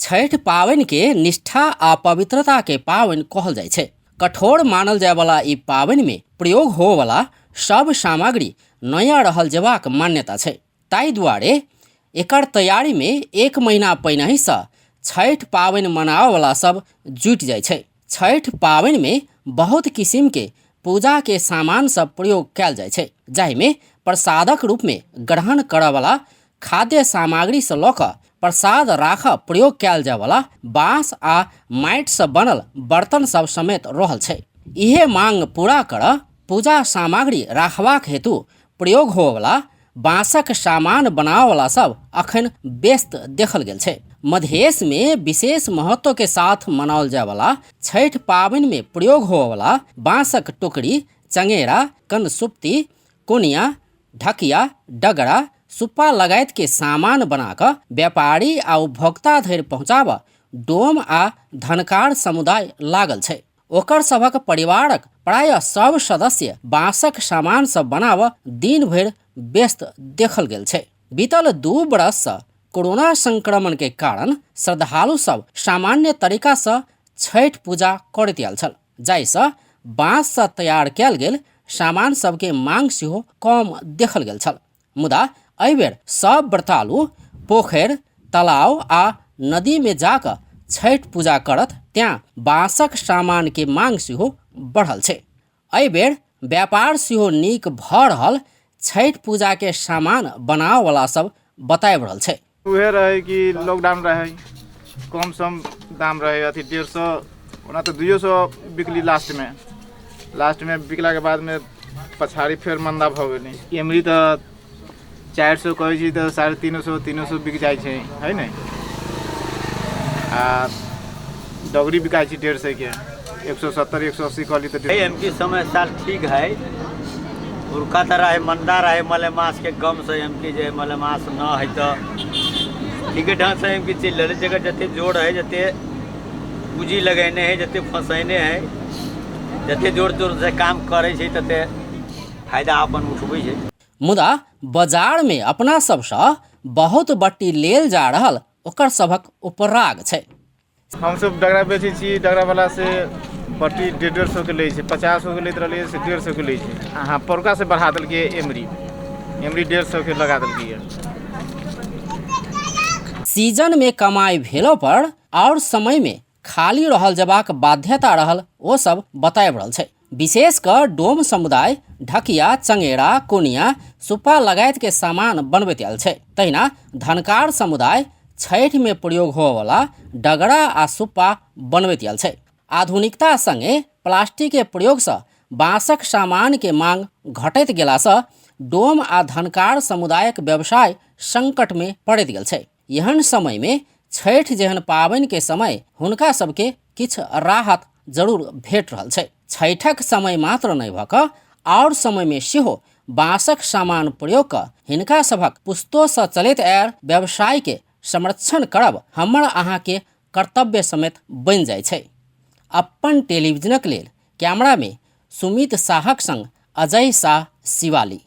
छठि पाबनिके निष्ठा आ पवित्रताके पाबनि कहल जाइ छै। कठोर मानल जायवला ई पाबनिमे प्रयोग होवला सब सामग्री नयाँ रहल जेबाक मान्यता छै। ताहि दुआरे एकर तैयारीमे एक महीना पहिनहिसँ छठि पाबनि मनाबऽवला सब जुटि जाइ छै। छठि पाबनिमे बहुत किसिमके पूजाके सामान सब प्रयोग कयल जाइ छै, जाहिमे प्रसादक रूपमे ग्रहण करऽवला खाद्य सामग्रीसँ लऽ कऽ प्रसाद राखऽ प्रयोग कयल जायवला बाँस आ माटिसँ बनल बर्तन सब समेत रहल छै। इहे मांग पूरा करऽ पूजा सामग्री राखबाक हेतु प्रयोग होवऽवला बाँसक सामान बनाबऽवला सब अखन व्यस्त देखल गेल छै। मधेशमे विशेष महत्वके साथ मनाओल जायवला छठि पाबनिमे प्रयोग होवऽवला बाँसक टोकरी, चंगेरा, कनसुप्ती, कोनिया, ढकिया, डगरा, सुप्पा लगायतके सामान बना कऽ व्यापारी आ उपभोक्ता धरि पहुँचाबऽ डोम आ धनकार समुदाय लागल छै। ओकर सभक परिवारक प्रायः सब सदस्य बाँसक सामान सब बनाबऽ दिन भरि व्यस्त देखल गेल छै। बीतल 2 बरससँ कोरोना संक्रमणके कारण श्रद्धालु सब सामान्य तरीकासँ छठि पूजा करैत आयल छल, जाहिसँ बाँससँ तैयार कयल गेल सामान सबके मांग सेहो कम देखल गेल छल। मुदा एहिबेर सब व्रतालु पोखरि, तालाब आ नदीमे जाकऽ छठि पूजा करत, तेँ बाँसक सामानके मांग सेहो बढ़ल छै। एहिबेर व्यापार सेहो नीक भऽ रहल छठि पूजाके सामान बनाबऽवला सब बताबि रहल छै। उहे रहै कि लॉकडाउन रहै, कम सम दाम रहै, अथी 150, ओना तऽ 200 बिकली लास्टमे। लास्टमे बिकलाके बादमे पछाड़ी फेर मन्दा भऽ गेलै। एमरी तऽ 400 कहै छी तऽ 350, 300 बिक जाइ छै, है ने? आ डगरी बिकाइ छै 150के, 170, 180 कहली तऽ। एमकी समय साल ठीक है, पुरखा तऽ रहे मंदा रहे मलेमास के गम से, एमकी जे मलेमास न है तऽ ठीके ढंग से एमकी चलि रहलै। जकर जते जोर है, जते पूंजी लगेने है, जते फंसेने है, जते जोर जोर से काम करै छै तते फायदा अपन उठबै छै। मुदा बाजारमे अपना सबसँ बहुत बट्टी लेल जा रहल ओकर सभक उपराग छै। हमसब डगरा बेचै छी, डगरा वाला से पट्टी 150 के लै छै, 50 के लैत रहलियै से 150 के लै छै। अहाँ परुका से बढ़ा देलकै एमरी, एमरी 150 के लगा देलकै। सीजन में कमाई भेलो पर और समय में खाली रहल जबाक बाध्यता रहल ओ सब बताबि रहल छै। विशेष कऽ डोम समुदाय ढकिया, चंगेरा, कोनिया, सुप्पा लगायत के सामान बनबैत आयल छै। तहिना धनकार समुदाय छठि में प्रयोग होवऽवला डगरा आ सुप्पा बनबैत आयल छै। आधुनिकता संगे प्लास्टिक के प्रयोग सँ बाँसक सामान के मांग घटैत गेला सँ डोम आ धनकार समुदायक व्यवसाय संकट में पड़ैत गेल छै। एहन समय में छठि जेहन पाबनि के समय हुनका सबके किछु राहत जरूर भेट रहल छै। छठिक समय मात्र नहि भऽ कऽ आओर समय में सेहो बाँसक सामान प्रयोग कऽ हिनका सभक पुस्तोसँ चलैत आयल व्यवसाय के संरक्षण करब हमर अहाँके कर्तव्य समेत बनि जाइ छै। अपन टेलीविजनक लेल कैमरा में सुमित साहक संग अजय साह, शिवाली।